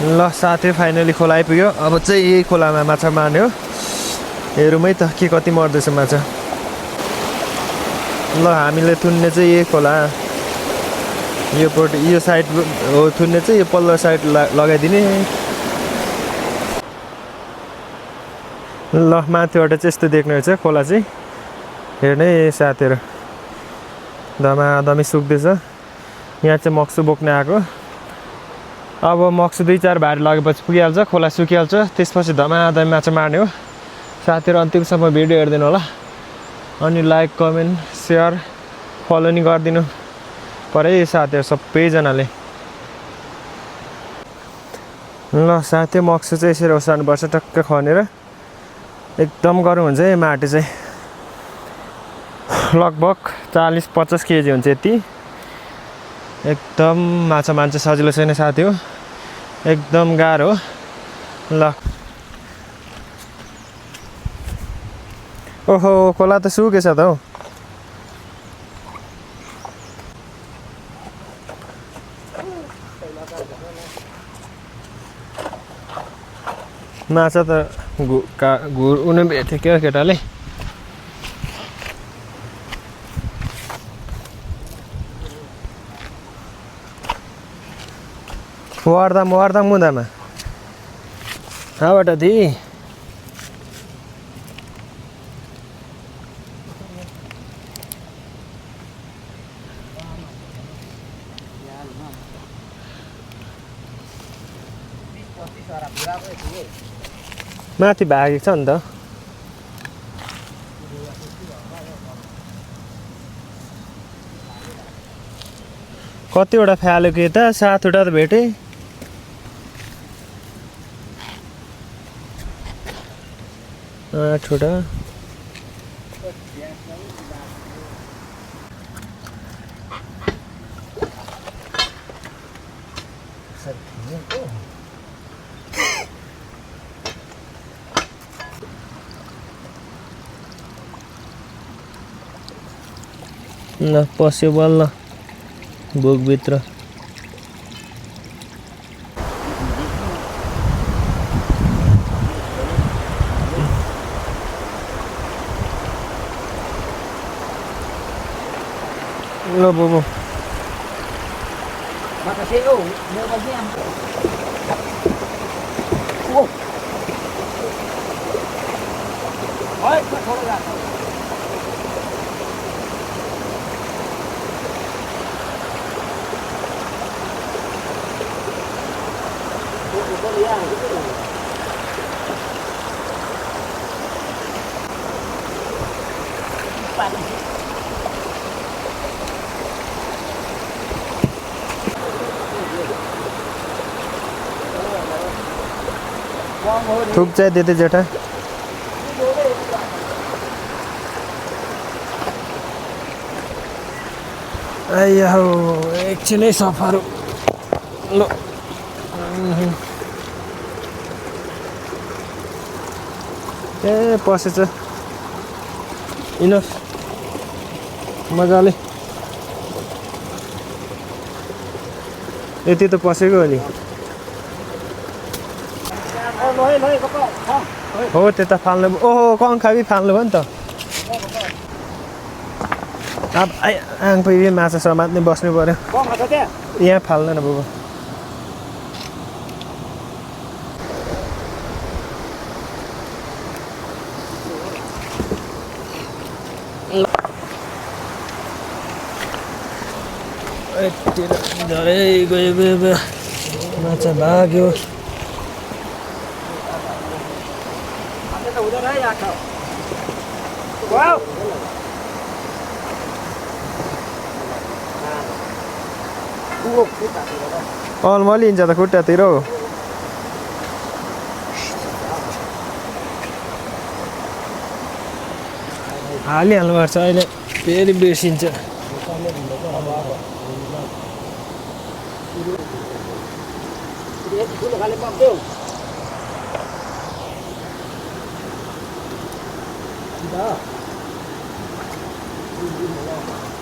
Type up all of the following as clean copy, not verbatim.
ल साथै फाइनली खोला आइपुग्यो। अब चाहिँ यही खोलामा माछा मार्ने हो। हेरौँ है त के कति मर्दैछ माछा। ल हामीले थुन्ने चाहिँ यही खोला, यो साइड हो थुन्ने चाहिँ, यो पल्लो साइड लगाइदिने। ल माथिबाट चाहिँ यस्तो देख्ने रहेछ खोला चाहिँ। हेर्ने साथीहरू धमाधमी सुक्दैछ। यहाँ चाहिँ मक्सु बोक्ने आएको। अब मक्सु 2-4 भारी लगेपछि पुगिहाल्छ, खोला सुकिहाल्छ। त्यसपछि धमाधमी माछा मार्ने हो। साथीहरू अन्तिमसम्म भिडियो हेरिदिनु होला। अनि लाइक कमेन्ट सेयर फलो नि गरिदिनु पऱ्यो साथीहरू सबैजनाले। ल साथी मक्सु चाहिँ यसरी ओसार्नुपर्छ टक्क खनेर। एकदम गरौँ हुन्छ है माटो चाहिँ। लगभग 40-50 केजी हुन्छ यति। एकदम माछा मार्न चाहिँ सजिलो छैन साथी हो, एकदम गाह्रो हो। ल ओहो खोला त सुकेछ त हौ। माछा त घुर उनी भेट्यो क्या केटाले। वार्दा मुदामा कहाँबाट दि माथि भागेको छ नि त। कतिवटा फ्यालेको यता 7वटा त भेटेँ। आठवटा ल पस्यो बल्ल बोकभित्र। Lo bobo. Makasih oh, mau bagi yang. Oh. Oi, थोड़ा सा. Ủa lihat gitu. थुक चाहिँ देते जेठा। आइया हो एकछिनै सफारो। ल ए पसेछ इनफ मजाले। यति त पसेको हो नि। हो त्यता फाल्नु। ओहो कङ्खा भी फाल्नु भयो नि त। अब आङ पनि माछा समात्ने बस्नु पर्यो। यहाँ फाल्दैन बुबा। झरै गयो माछा भाग्यो। अलमली हिँड्छ त खुट्टातिर हो। हालिहाल्नुपर्छ अहिले फेरि बिर्सिन्छ।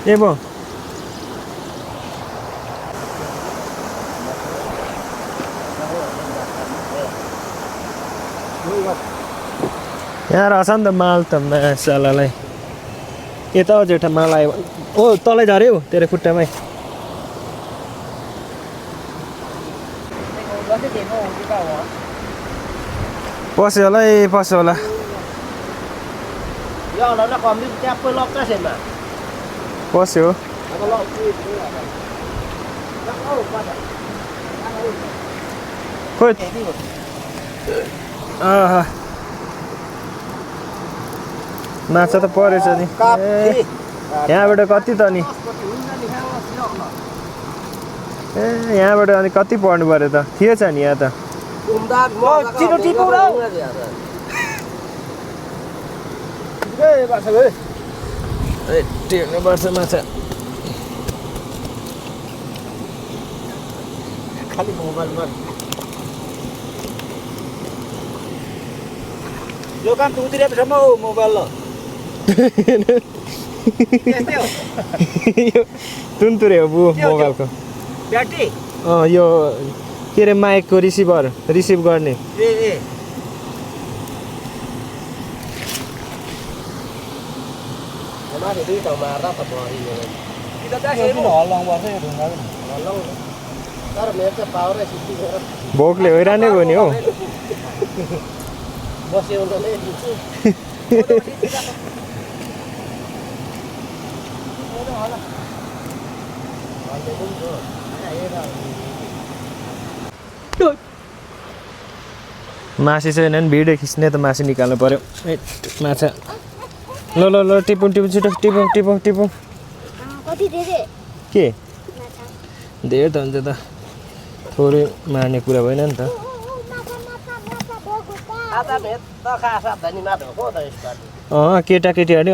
ए बो यहाँ रहेछ नि त माल त मासालाई यता अझ एउटा माल आयो ओ तलै झऱ्यो तेरो खुट्टामै पस्यो होला पस्यो होला Yo nó còn đi chép với lọc ra xem mà. पस्यो Nó có lọc gì nữa là. Nó có qua đây. खोइ आहा माछा त परेछ नि ए, यहाँबाट कति त नि ए यहाँबाट अनि कति पर्नु पर्यो त थिएछ नि यहाँ त Chino chino đâu. Ghê bạn sao ơi. टेर्नुपर्छ माछा खाली मोबाइलमा यो काम त उतिरहेको हो मोबाइल ल त्यस्तै हो यो तुन्तुरे हो बुवा मोबाइलको ब्याट्री यो के अरे माइकको रिसिभ गर्ने ए Nó đi tàu mà ra tập bò đi rồi. Đi ta cái nó lòng vào thế đừng nói. Lòng. Đó là mấy cái bao này xịt rồi. भोकले हैरानै भयो नि हौ बस्यो त ले दिन्छु मासी छैन नि भिडियो खिच्ने त मासु निकाल्नु पर्यो माछा ल ल ल टिपौँ छिटो टिपौँ कति धेरै के धेरै त हुन्छ त थोरै मार्ने कुरा भएन नि त आता भेट त खा साथ धनी मात्र हो त यसपालि केटाकेटीहरू नि